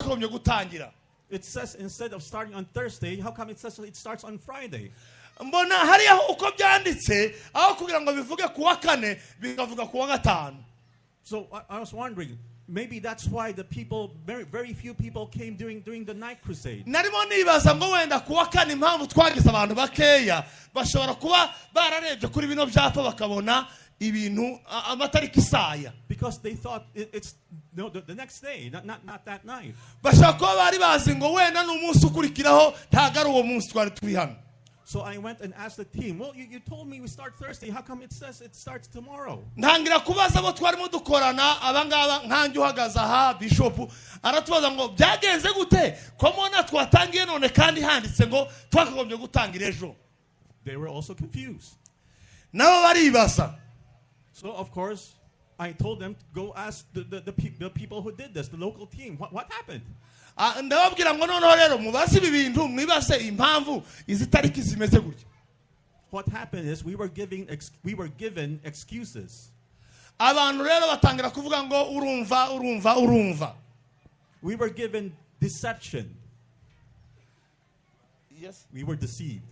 Twakagombye gutangira. It says instead of starting on Thursday, how come it says it starts on Friday? Mbona hariya uko byanditse aho kugira ngo bivuge ku wa kane bikavuga ku wa gatanu. So I was wondering, maybe that's why the people, very, very few people came during the night crusade. Narimo nibaza ngo wenda ku wa kane impamvu twagize abantu bakeya bashobora kuba bararebye kuri bino byapa bakabona ibintu a- amatariki isaya. Because they thought it's no, the next day, not that night. Bashobora kuba bari bazi ngo wenda ni umunsi ukurikiraho ntabwo ari uwo munsi twari turi hano. So I went and asked the team, "Well, you told me we start Thursday. How come it says it starts tomorrow?" Ntangira kubaza abo twarimo dukorana abangaba nkanjye uhagaze aha bishopu aratubaza ngo byagenze gute ko mbona twatangiye none kandi handitse ngo twakagombye gutangira ejo. They were also confused. Nabo baribaza. So, of course, I told them to go ask the people who did this, the local team, what happened? Ah, ndababwira ngo noneho rero mubaze ibi bintu mwibaze impamvu izi tariki zimeze gutya. What happened is we were given excuses. Abantu rero batangira kuvuga ngo urumva urumva urumva. We were given deception. Yes. We were deceived.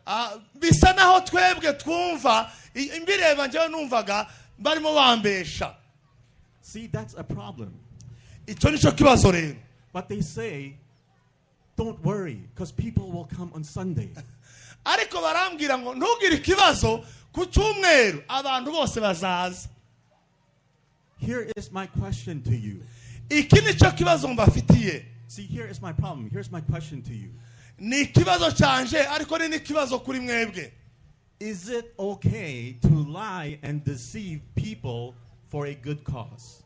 Ah, bisa naho twebwe twumva i- mbireba njyewe numvaga barimo bambesha. See, that's a problem. Icyo nicyo kibazo rero. But they say, "Don't worry, because people will come on Sunday." Ariko barambwira ngo ntugire ikibazo ku cyumweru abantu bose bazaza. Here is my question to you. Iki nicyo kibazo mbafitiye. See, here is my problem. Here's my question to you. Ni ikibazo cyanje ariko ni n'ikibazo kuri mwebwe. Is it okay to lie and deceive people for a good cause?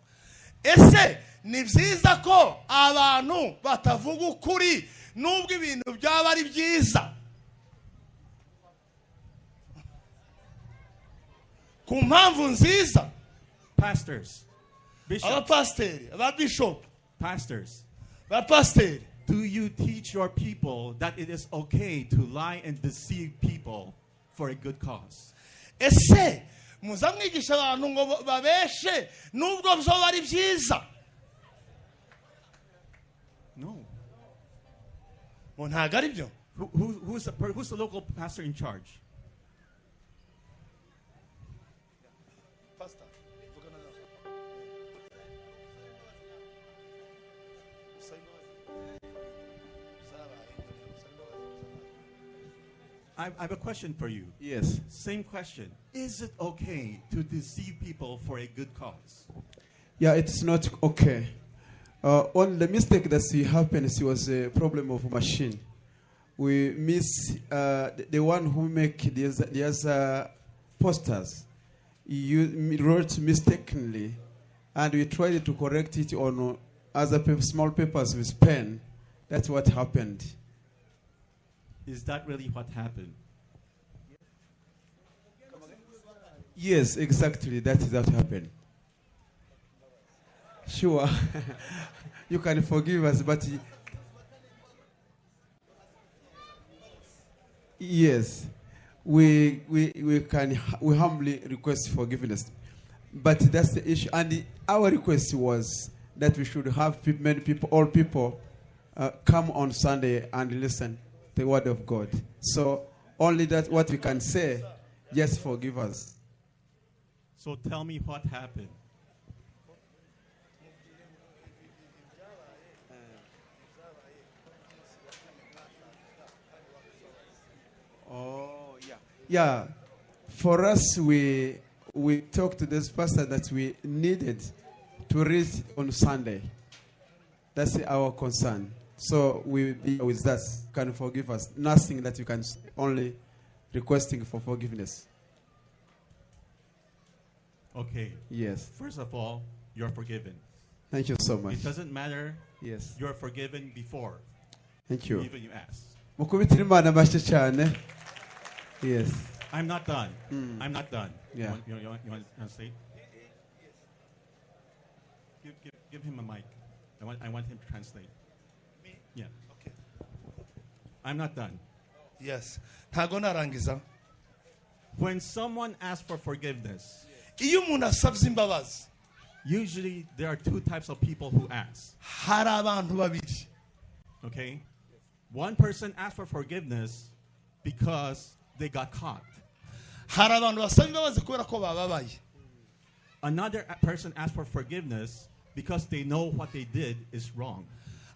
Ese ni byiza ko abantu batavuga ukuri nubwo ibintu byaba ari byiza ku mpamvu nziza? Pastors, bishops, abapasiteri ababishopu pastors, abapasiteri, do you teach your people that it is okay to lie and deceive people for a good cause? Ese muza mwigisha abantu ngo babeshe nubwo byoba ari byiza? No. Ngo ntabwo ari byo. Who's the local pastor in charge? I have a question for you. Yes. Same question. Is it okay to deceive people for a good cause? Yeah, it's not okay. On the mistake that happened, it was a problem of machine. We miss the one who make the other posters. He wrote mistakenly, and we tried to correct it on other small papers with pen. That's what happened. Is that really what happened? Yes, exactly. That is what happened. Sure. You can forgive us, but yes, we humbly request forgiveness. But that's the issue. And our request was that we should have many people, all people, come on Sunday and listen to the word of God. So only that what we can say, just forgive us. So tell me what happened. Oh, yeah. Yeah. For us, we talked to this pastor that we needed to read on Sunday. That's our concern. So we be with that. Can forgive us. Nothing that you can, only requesting for forgiveness. Okay. Yes. First of all, you're forgiven. Thank you so much. It doesn't matter. Yes. You're forgiven before. Thank you. Even you ask. Mukubitire Imana amashyi cyane. Yes. I'm not done. I'm not done. Yeah. You want to translate? Give him a mic. I want him to translate. Me? Yeah. Okay. I'm not done. Yes. Ntago narangiza. When someone asks for forgiveness, iyo umuntu asabye imbabazi, Usually, there are two types of people who ask. Hari abantu babiri. Okay? One person asks for forgiveness because they got caught. Hari abantu basaba imbabazi kubera ko bababaye. Another person asks for forgiveness because they know what they did is wrong.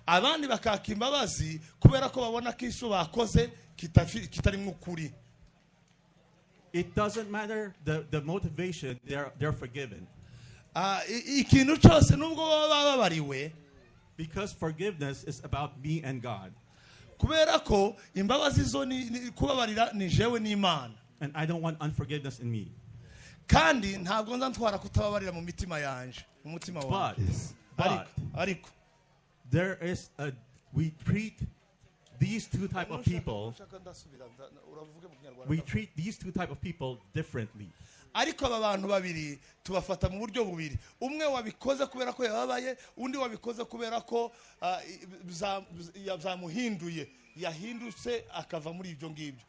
Abandi bakaka imbabazi kubera ko babona ko icyo bakoze kitarimo ukuri. It doesn't matter the motivation, they're forgiven. Ah, ikintu cyose nubwo baba bababariwe. Because forgiveness is about me and God. Kubera ko imbabazi zo ni kubabarira ni jewe n'Imana. And I don't want unforgiveness in me. Kandi ntabwo nza ntwara kutababarira mu mitima yanje, mu mutima wanjye. But Ariko there is a we treat these two type of people we treat these two type of people differently. Ariko aba bantu babiri tubafata mu buryo bubiri: umwe wabikoze kubera ko yababaye, undi wabikoze kubera ko byamuhinduye, yahindutse akava muri ibyo ngibyo.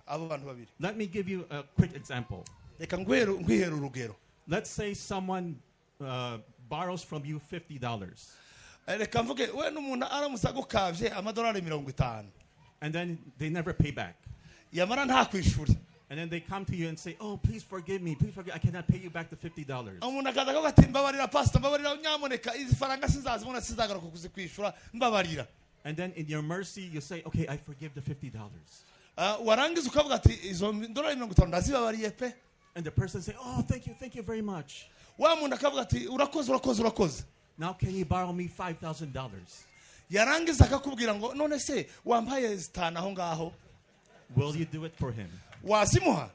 Abo bantu babiri. Let me give you a quick example. Reka nkwihere urugero. Let's say someone borrows from you $50. Reka mvuge we n'umuntu aramutse agukabye amadolari 50. And then they never pay back. Yamara ntakwishyure. And then they come to you and say, "Oh, please forgive me. Please forgive. I cannot pay you back the $50." Umuntu akaza akavuga ati: "Mbabarira pasita, mbabarira nyamuneka, izi faranga sinzazibona, sinzagaruka kuzikwishyura, mbabarira." And then in your mercy, you say, "Okay, I forgive the $50." Ah, warangiza ukavuga ati: "Izo dolari 50 ndazibabariye pe." And the person say, "Oh, thank you very much." Wa muntu akavuga ati: "Urakoze, urakoze, urakoze." "Now can you borrow me $5,000?" Yarangiza akakubwira ngo: "None se wampaye zitanu aho ngaho?" Will you do it for him? Wazimuha?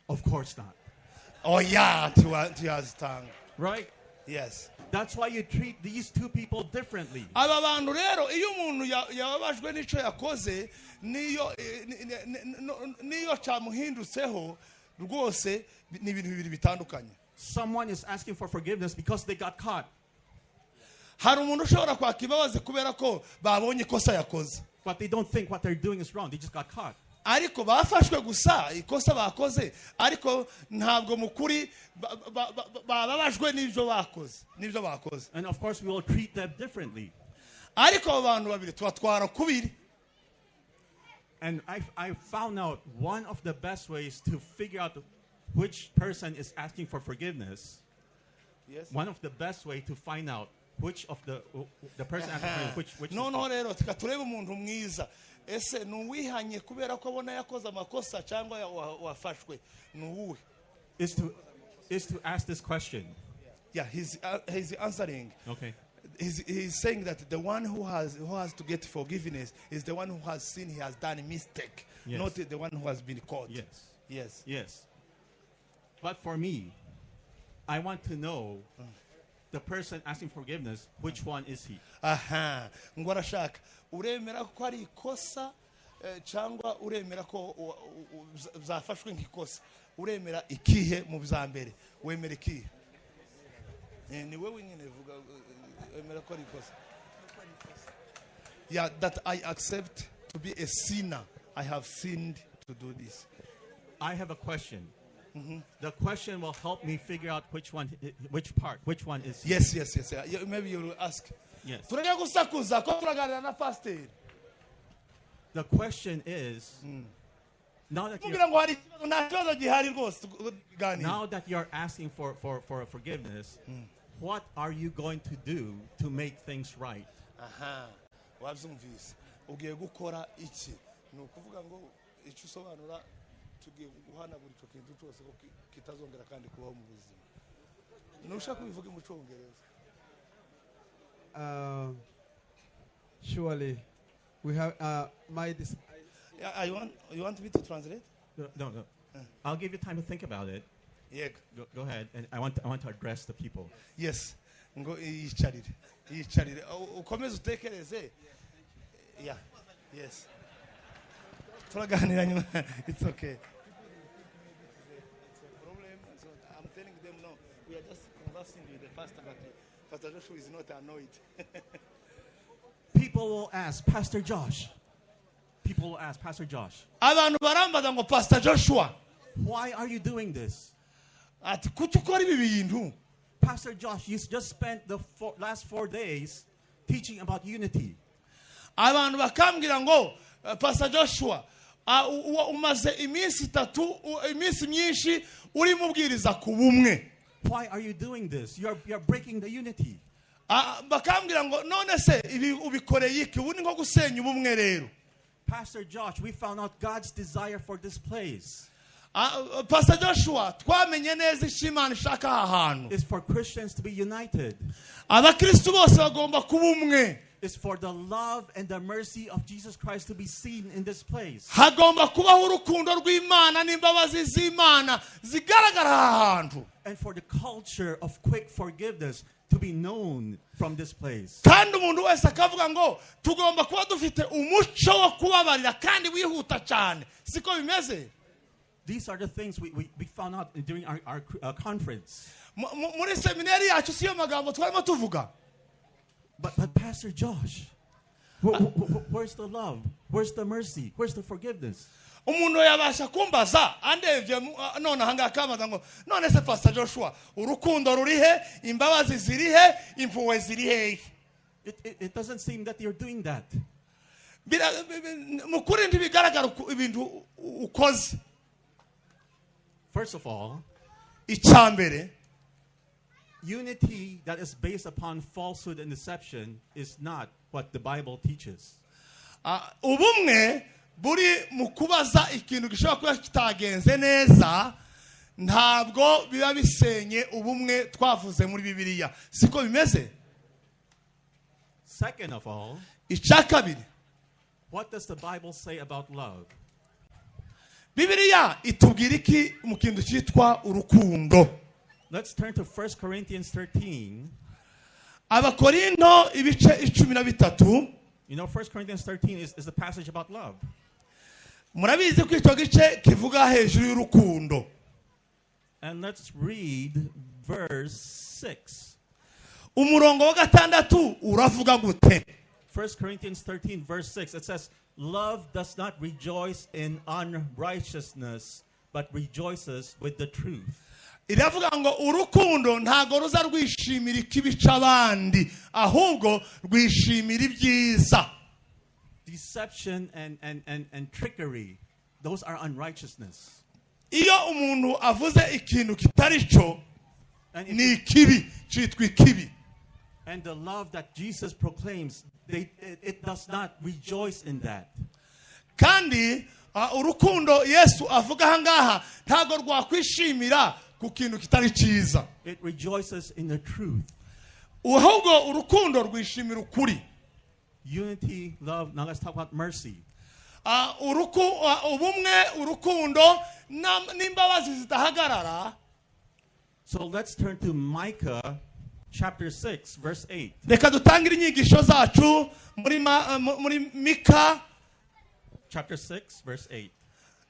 Of course not. Oya, ntiyazitanga. Right? Yes. That's why you treat these two people differently. Aba bantu rero, iyo umuntu yababajwe n'icyo yakoze, niyo niyo cyamuhindutseho rwose, ni ibintu bibiri bitandukanye. Someone is asking for forgiveness because they got caught. Hari umuntu ushobora kwaka imbabazi kubera ko babonye ikosa yakoze. But they don't think what they're doing is wrong. They just got caught. Ariko bafashwe gusa ikosa bakoze, ariko ntabwo mu kuri bababajwe n'ibyo bakoze. And of course, we will treat them differently. Ariko abo bantu babiri tubatwara kubiri. And I found out one of the best ways to figure out which person is asking for forgiveness. One of the best way to find out which of the person asking for which is Noneho rero tuka turebe umuntu mwiza: ese ni uwihanye kubera ko abona yakoze amakosa, cyangwa wafashwe? Ni uwuhe? is to ask this question. Yeah, he's answering. Okay. He's saying that the one who has to get forgiveness is the one who has seen he has done a mistake, not the one who has been caught. Yes. Yes. Yes. But for me, I want to know the person asking forgiveness, which one is he? Aha, ngo arashaka uremera ko ari ikosa cyangwa uremera ko byafashwe nk'ikosa. Uremera ikihe mu bya mbere? Wemera ikihe? Ni wowe nyine vuga, wemera ko ari ikosa. Yeah, that I accept to be a sinner. I have sinned to do this. I have a question. The question will help me figure out which one, which part, which one is he. Yes, yeah. Yeah, maybe you will ask. Yes. Tureke gusakuza ko turaganira na pasiteri. The question is, now that you're, Kugira ngo hari ikibazo, nta kibazo gihari rwose, tuganira. Now that you're asking for forgiveness, what are you going to do to make things right? Aha, wabyumvise? Ugiye gukora iki? Ni ukuvuga ngo icyo usobanura, tugiye guhanagura icyo kintu cyose ko kitazongera kandi kubaho mu buzima. Nushaka kubivuge mu Cyongereza. Surely, we have my Yeah, you want me to translate? No. I'll give you time to think about it. Yego. Go ahead, and I want to address the people. Yes, ngo yicarire, yicarire, ukomeze utekereze. Yeah, yes, turaganira nyuma. It's okay. It's a problem, so I'm telling them no, we are just conversing with the pastor, but Pastor Joshua is not annoyed. People will ask, "Pastor Josh." People will ask, "Pastor Josh, Abantu barambaza ngo: "Pastor Joshua, why are you doing this?" ati kuki ukora ibi bintu?" Pastor Josh, you just spent the last 4 days teaching about unity. Abantu bakambwira ngo eh, Pastor Joshua ah, umaze iminsi itatu iminsi myinshi urimo ubwiriza ku bumwe. Why are you doing this? You're breaking the unity. Ah, bakambwira ngo none se ibi ubikoreye iki ubu ni nko gusenya ubumwe rero. Pastor Josh, we found out God's desire for this place Ah, Pastor Joshua twamenye neza icyo Imana ishaka aha hantu is for Christians to be united. Abakristu bose bagomba kuba umwe. It's for the love and the mercy of Jesus Christ to be seen in this place. Hagomba kubaho urukundo rw'Imana n'imbabazi z'Imana zigaragara aha hantu. And for the culture of quick forgiveness to be known from this place. Kandi umuntu wese akavuga ngo tugomba kuba dufite umuco wo kubabarira kandi wihuta cyane siko bimeze. These are the things we found out during our conference. Muri seminari yacu siyo magambo twarimo tuvuga. But Pastor Josh, where's the love? Where's the mercy? Where's the forgiveness? Umuntu yabasha kumbaza andebye none ahangaha akambaza ngo none se Pastor Joshua urukundo ruri he imbabazi ziri he impuhwe ziri hehe? It doesn't seem that you're doing that. Mu kuri ntibigaragara ibintu ukoze. First of all, icya mbere, unity that is based upon falsehood and deception is not what the Bible teaches. Ah, ubumwe buri mu kubaza ikintu gishobora kuba kitagenze neza ntabwo biba bisenye ubumwe twavuze muri Bibiliya siko bimeze. Second of all, icya kabiri, what does the Bible say about love? Bibiliya itubwira iki mu kintu cyitwa urukundo? Let's turn to 1 Corinthians 13. Abakorinto ibice 13. 1 Corinthians 13 is the passage about love. Murabizi ko icyo gice kivuga hejuru y'urukundo. And let's read verse 6. Umurongo wa gatandatu uravuga gute? 1 Corinthians 13, verse 6, it says, "Love does not rejoice in unrighteousness, but rejoices with the truth." Iravuga ngo urukundo ntago ruza rwishimira ikibi cy'abandi ahubwo rwishimira ibyiza. Deception and trickery, those are unrighteousness. Iyo umuntu avuze ikintu kitari cyo And, if ni ikibi cyitwa ikibi. And the love that Jesus proclaims, it does not rejoice in that. Kandi ah, urukundo Yesu avuga ahangaha ntago rwakwishimira ku kintu kitari cyiza. It rejoices in the truth. Ahubwo urukundo rwishimira ukuri. Unity, love. Now let's talk about mercy. Ah, ah, ubumwe urukundo n'imbabazi zidahagarara. So let's turn to Micah chapter 6, verse 8. Reka dutangire inyigisho zacu muri Mika. Chapter 6, verse 8.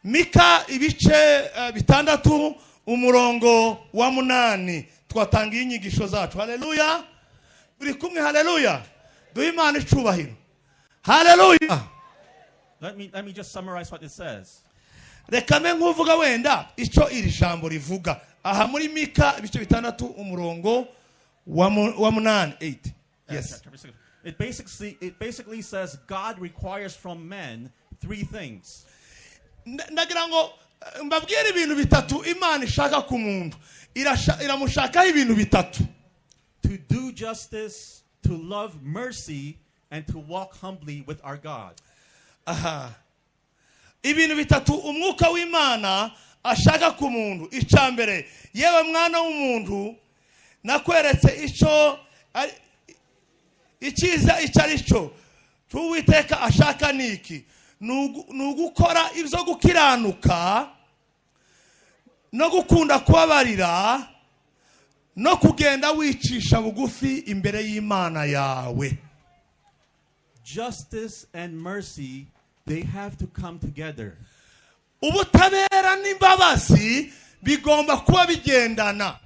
Mika ibice eh, 6 umurongo wa 8 twatangiye inyigisho zacu. Haleluya turi kumwe haleluya duhe Imana icubahiro haleluya. Let me just summarize what it says. Reka mbe nk'uvuga wenda icyo iri jambo rivuga aha muri Mika ibice 6 umurongo wa 8 8. Yes. Chapter 6. It basically says God requires from men three things. Ndagira ngo eh, mbabwire ibintu bitatu Imana ishaka ku muntu. Iramushakaho ibintu bitatu. To do justice, to love mercy, and to walk humbly with our God. Aha ibintu bitatu umwuka w'Imana ashaka ku muntu. Icya mbere yewe mwana w'umuntu nakweretse icyo icyiza icyo ari cyo Uwiteka ashaka ni iki ni ugukora ibyo gukiranuka no gukunda kubabarira no kugenda wicisha bugufi imbere y'Imana yawe. Justice and mercy, they have to come together. Ubutabera n'imbabazi bigomba kuba bigendana.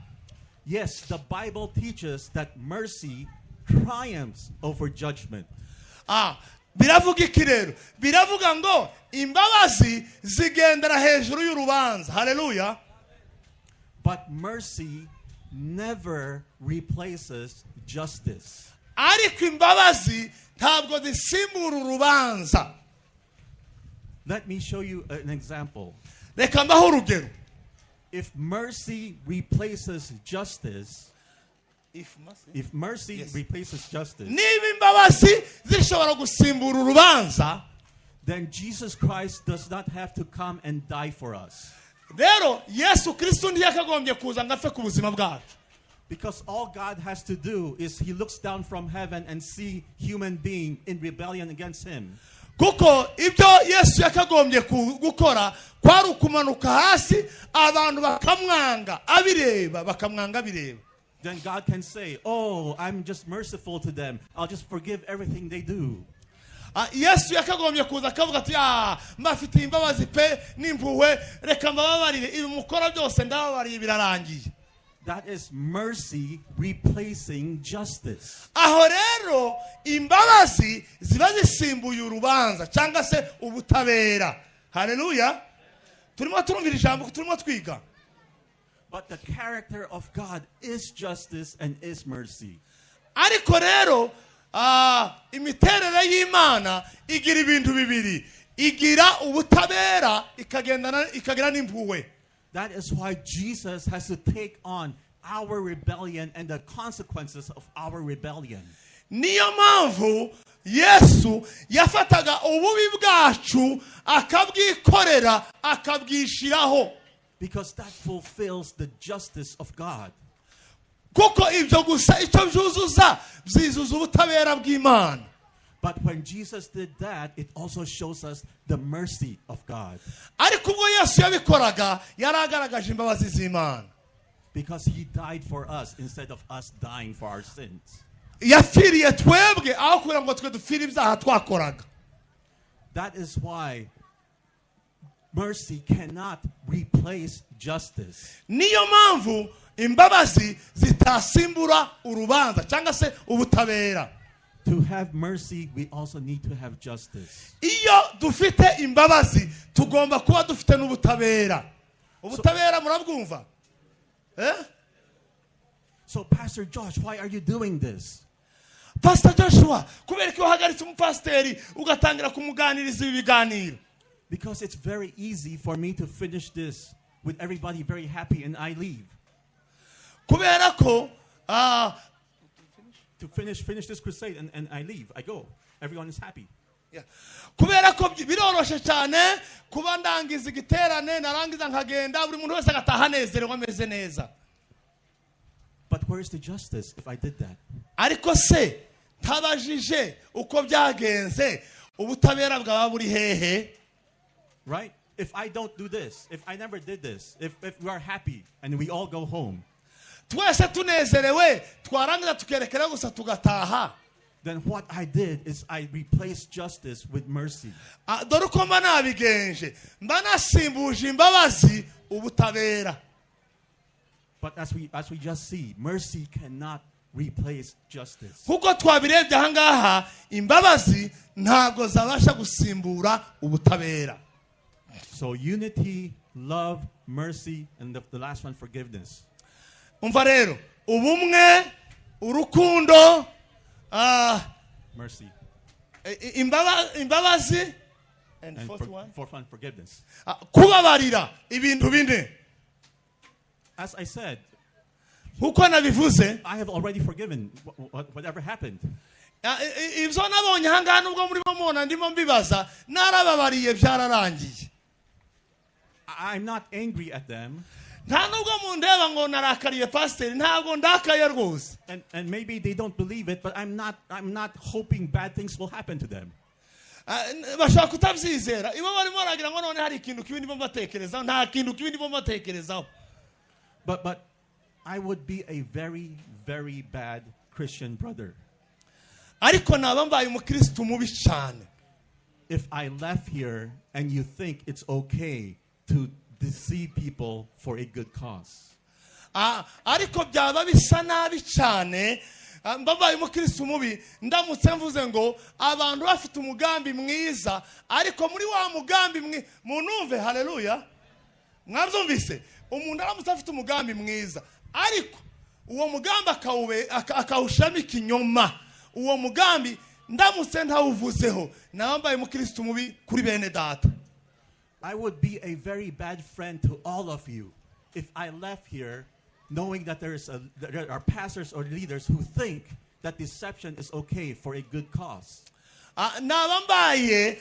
Yes, the Bible teaches that mercy triumphs over judgment. Ah, biravuga iki rero biravuga ngo imbabazi zigendera hejuru y'urubanza haleluya. But mercy never replaces justice. Ariko imbabazi ntabwo zisimbura urubanza. Let me show you an example. Reka mbaho urugero. If mercy replaces justice, If mercy- if mercy replaces justice, niba imbabazi zishobora gusimbura urubanza, then Jesus Christ does not have to come and die for us. Rero Yesu Kristo ntiyakagombye kuza ngo apfe ku buzima bwacu. Because all God has to do is he looks down from heaven and see human being in rebellion against him. Kuko ibyo Yesu yakagombye gukora kwari ukumanuka hasi abantu bakamwanga abireba, bakamwanga abireba. Then God can say, "Oh, I'm just merciful to them. I'll just forgive everything they do." Ah, Yesu yakagombye kuza akavuga ati: "Ah, mbafitiye imbabazi pe n'impuhwe, reka mbababarire ibi mukora byose, ndababariye, birarangiye." That is mercy replacing justice. Aho rero imbabazi ziba zisimbuye urubanza cyangwa se ubutabera. Haleluya! Turimo turumvira ijambo turimo twiga? But the character of God is justice and is mercy. Ariko rero imiterere y'Imana igira ibintu bibiri: igira ubutabera, ikagendana, ikagira n'impuhwe. That is why Jesus has to take on our rebellion and the consequences of our rebellion. Niyo mpamvu Yesu yafataga ububi bwacu akabwikorera, akabwishyiraho. Because that fulfills the justice of God. Kuko ibyo gusa icyo byuzuza, byizuza ubutabera bw'Imana. But when Jesus did that, it also shows us the mercy of God. Ariko ubwo Yesu yabikoraga, yari agaragaje imbabazi z'Imana. Because he died for us instead of us dying for our sins. Yapfiriye twebwe aho kugira ngo twe dupfire ibyaha twakoraga. That is why mercy cannot replace justice. Niyo mpamvu imbabazi zitasimbura urubanza cyangwa se ubutabera. To have mercy, we also need to have justice. Iyo dufite imbabazi, tugomba kuba dufite n'ubutabera. Ubutabera murabwumva, eh? So, Pastor Josh, why are you doing this? Pastor Joshua, kubera ko uhagaritse umupasiteri ugatangira kumuganiriza ibi biganiro? Because it's very easy for me to finish this with everybody very happy and I leave. Kubera ko To finish this crusade and I leave. I go. Everyone is happy. Yeah. Kubera ko biroroshe cyane kuba ndangiza igiterane, narangiza nkagenda, buri muntu wese agataha anezerewe, ameze neza. But where's the justice if I did that? Ariko se ntabajije uko byagenze, ubutabera bwaba buri hehe? Right? If I don't do this, if I never did this, if we are happy and we all go home, twese tunezerewe, twarangiza tukerekera gusa tugataha, then what I did is I replaced justice with mercy. Ah, dore uko mba nabigenje: mba nasimbuje imbabazi ubutabera. But as we just see, mercy cannot replace justice. Kuko twabirebye ahangaha, imbabazi ntabwo zabasha gusimbura ubutabera. So unity, love, mercy, and the last one, forgiveness. Umva rero: ubumwe, urukundo, Mercy. Imbabazi and And fourth one? Fourth one, forgiveness. Ah, kubabarira. Ibintu bine. As I said, nkuko nabivuze, I have already forgiven whatever happened. Ah, ibyo nabonye ahangaha, nubwo murimo mubona ndimo mbibaza, narababariye, byararangiye. I'm not angry at them. Nta nubwo mundeba ngo narakariye pasiteri, ntabwo ndakaye rwose. And maybe they don't believe it, but I'm not hoping bad things will happen to them. Ah, bashobora kutabyizera ibo barimo baragira ngo none hari ikintu kibi ndimo mbatekerezaho. Nta kintu kibi ndimo mbatekerezaho. But I would be a very, very bad Christian brother Ariko naba mbaye umukirisitu mubi cyane if I left here and you think it's okay to deceive people for a good cause. Ah, ariko byaba bisa nabi cyane. Ah, mba mbaye umukirisitu mubi ndamutse mvuze ngo abantu bafite umugambi mwiza, ariko muri wa mugambi munumve. Haleluya! Mwabyumvise? Umuntu aramutse afite umugambi mwiza, ariko Uwo mugambi akawushyiramo ikinyoma. Uwo mugambi ndamutse ntawuvuzeho, nambaye umukristo mubi kuri bene data. I would be a very bad friend to all of you if I left here knowing that there are pastors or leaders who think that deception is okay for a good cause. Naba mbaye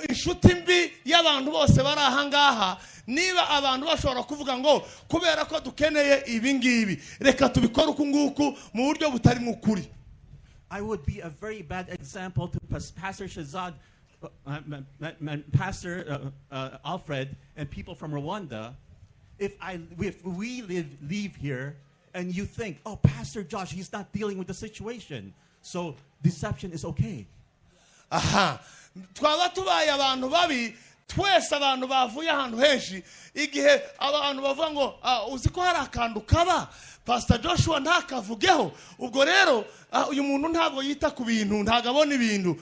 inshuti mbi y'abantu bose bari aha ngaha niba abantu bashobora kuvuga ngo kubera ko dukeneye ibi ngibi, reka tubikore uku nguku mu buryo butari mu kuri. I would be a very bad example to Pastor Shazad, Pastor Alfred, and people from Rwanda if we leave here and you think, "Oh, Pastor Josh, he's not dealing with the situation, so deception is okay." Aha twaba tubaye abantu babi twese, abantu bavuye ahantu henshi, igihe abantu bavuga ngo "Ah, uzi ko hari akantu kaba, Pastor Joshua ntakavugeho, ubwo rero uyu muntu ntabwo yita ku bintu, ntabwo abona ibintu."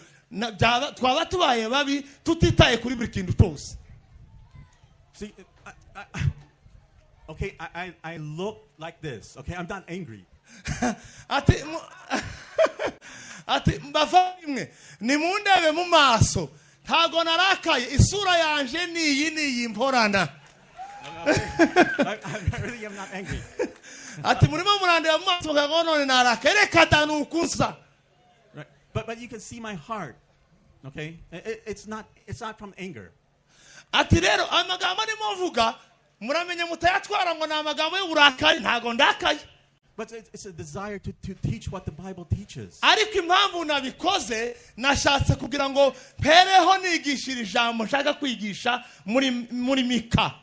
Twaba tubaye babi tutitaye kuri buri kintu cyose. See, okay, I look like this. Okay, I'm not angry. Ati bavandimwe, nimundebe mu maso, ntabwo narakaye, isura yanje ni iyi mporana. I really am not angry. Ati murimo murandeba mu maso mukagira ngo none narakaye, reka da, ni ukunsa. Right? But you can see my heart. Okay? It's not from anger. Ati rero amagambo arimo mvuga, muramenye mutayatwara ngo ni amagambo y'uburakari, ntabwo ndakaye. But it's a desire to teach what the Bible teaches. Ariko impamvu nabikoze, nashatse kugira ngo mpereho nigishira ijambo nshaka kwigisha muri Mika.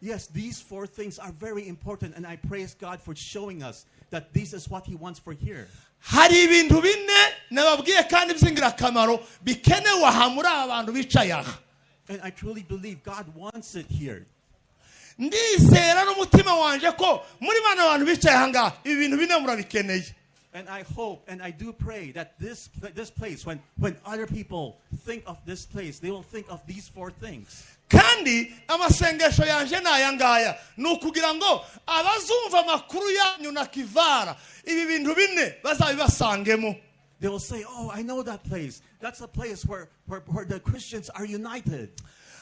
Yes, these four things are very important, and I praise God for showing us that this is what He wants for here. Hari ibintu bine nababwiye kandi by'ingirakamaro bikenewe aha muri aba bantu bicaye aha. And I truly believe God wants it here. Ndizera n'umutima wanje ko muri bano bantu bicaye aha ngaha ibi bintu bine murabikeneye. And I hope and I do pray that this place, when other people think of this place, they will think of these four things. Kandi amasengesho yanje ni aya ngaya, ni ukugira ngo abazumva amakuru yanyu na Kivara, ibi bintu bine bazabibasangemo. They will say, "Oh, I know that place. That's a place where the Christians are united."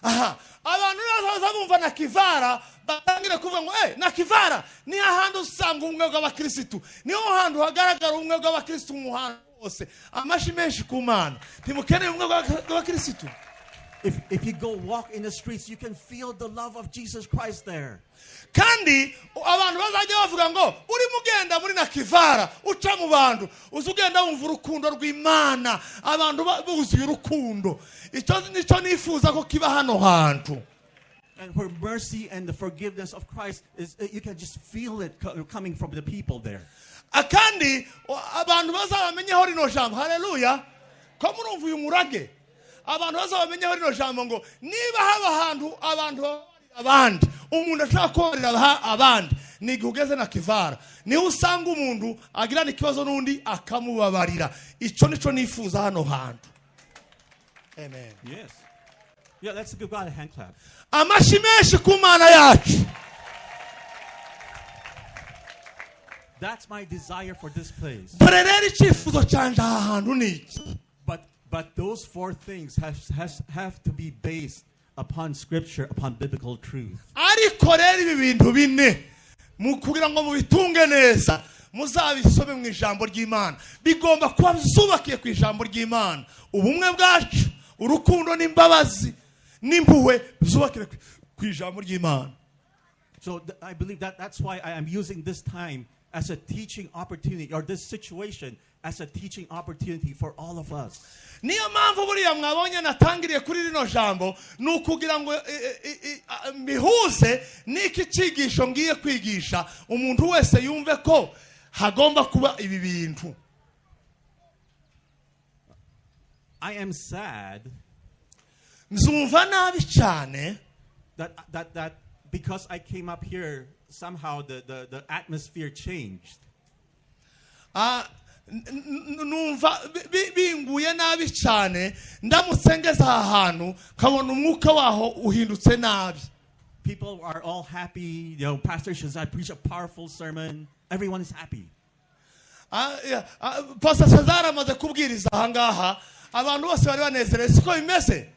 Aha abantu bazaza bumva na Kivara batangire kuvuga ngo na Kivara ni ahantu usanga ubumwe bw'abakirisitu, niho hantu hagaragara ubumwe bw'abakirisitu mu hantu hose. Amashi menshi ku Mana. Ntimukeneye ubumwe bw'abakirisitu? If you go walk in the streets, you can feel the love of Jesus Christ there. Kandi abantu bazajya bavuga ngo urimo ugenda muri na Kivara, uca mu bantu, uza ugenda wumva urukundo rw'Imana, abantu buzuye urukundo. Icyo nicyo nifuza ko kiba hano hantu. And where mercy and the forgiveness of Christ is, you can just feel it coming from the people there. Kandi abantu bazabamenyeho rino jambo, haleluya, ko murumva uyu murage, abantu bazabamenyeho rino jambo ngo niba haba ahantu abantu bababarira abandi, umuntu ashobora kubabarira abandi, ni igihe ugeze na Kivara, niho usanga umuntu agirana ikibazo n'undi akamubabarira. Icyo nicyo nifuza hano hantu. Amen. Yes. Yeah, let's give God a hand clap. Amashyi menshi ku Mana yacu. That's my desire for this place. Dore rero icyifuzo cyanjye aha hantu ni iki. But those four things have to be based upon Scripture, upon biblical truth. Ariko rero ibi bintu bine, mu kugira ngo mubitunge neza, muzabisome mu ijambo ry'Imana, bigomba kuba byubakiye ku ijambo ry'Imana. Ubumwe bwacu, urukundo n'imbabazi n'impuhwe byubakire ku ijambo ry'Imana. So I believe that that's why I am using this time as a teaching opportunity, or this situation as a teaching opportunity for all of us. Niyo mpamvu buriya mwabonye natangiriye kuri rino jambo, ni ukugira ngo mbihuze n'iki cyigisho ngiye kwigisha, umuntu wese yumve ko hagomba kuba ibi bintu. I am sad Nzumva nabi cyane that because I came up here, somehow the atmosphere changed. Numva binguye nabi cyane ndamutse ngeze aha hantu nkabona umwuka waho uhindutse nabi. People are all happy. Pastor Shazad preached a powerful sermon. Everyone is happy. Ah, yeah, ah, Pastor Cesar amaze kubwiriza ahangaha, abantu bose bari banezerewe, siko bimeze?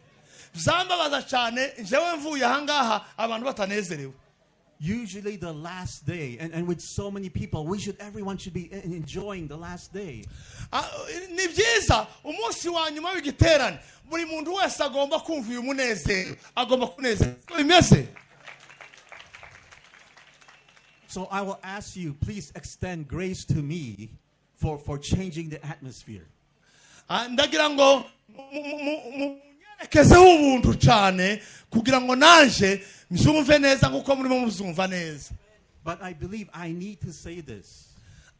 Byambabaza cyane njyewe mvuye ahangaha abantu batanezerewe. Usually the last day, and with so many people, we should everyone should be enjoying the last day. Ah, ni byiza umunsi wa nyuma w'igiterane buri muntu wese agomba kumva uyu munezero, agomba kunezerwa, siko bimeze? So I will ask you, please extend grace to me for changing the atmosphere. Ah, ndagira ngo munyerekezeho ubuntu cyane kugira ngo naje mbyumve neza nk'uko murimo mubyumva neza. But I believe I need to say this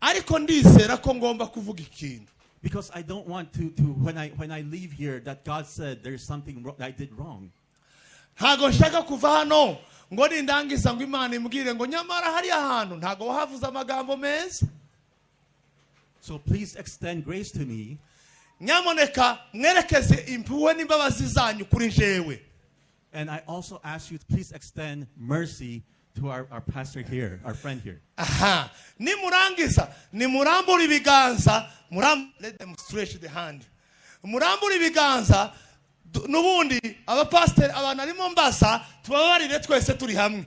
Ariko ndizera ko ngomba kuvuga ikintu because I don't want to when I leave here that God said there's something I did wrong. Ntabwo nshaka kuva hano ngo nindangiza ngo Imana imbwire ngo nyamara hariya hantu ntabwo wahavuze amagambo meza. So please extend grace to me Nyamuneka mwerekeze impuhwe n'imbabazi zanyu kuri jewe. And I also ask you to please extend mercy to our pastor here, our friend here. Aha, nimurangiza nimurambure ibiganza, let them stretch the hand, murambure ibiganza. N'ubundi abapasiteri, abantu arimo mbasa, tubabarire twese turi hamwe.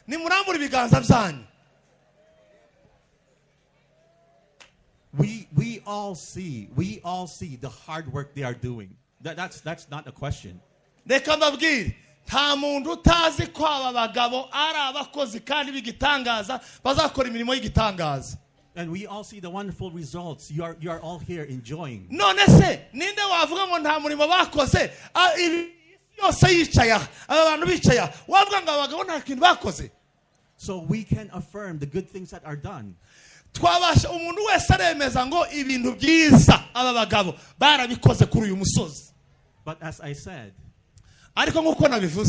Nimurambure ibiganza byanyu. We all see the hard work they are doing. That's not a question. Reka mbabwire, nta muntu utazi ko aba bagabo ari abakozi kandi b'igitangaza bazakora imirimo y'igitangaza. And we all see the wonderful results. You are all here enjoying. None se ninde wavuga ngo nta murimo bakoze? Ah, isi yose yicaye aha, aba bantu bicaye aha, wavuga ngo aba bagabo nta kintu bakoze? So we can affirm the good things that are done. Twabasha, umuntu wese aremeza ngo ibintu byiza aba bagabo barabikoze kuri uyu musozi. But as I said, Ariko nk'uko nabivuze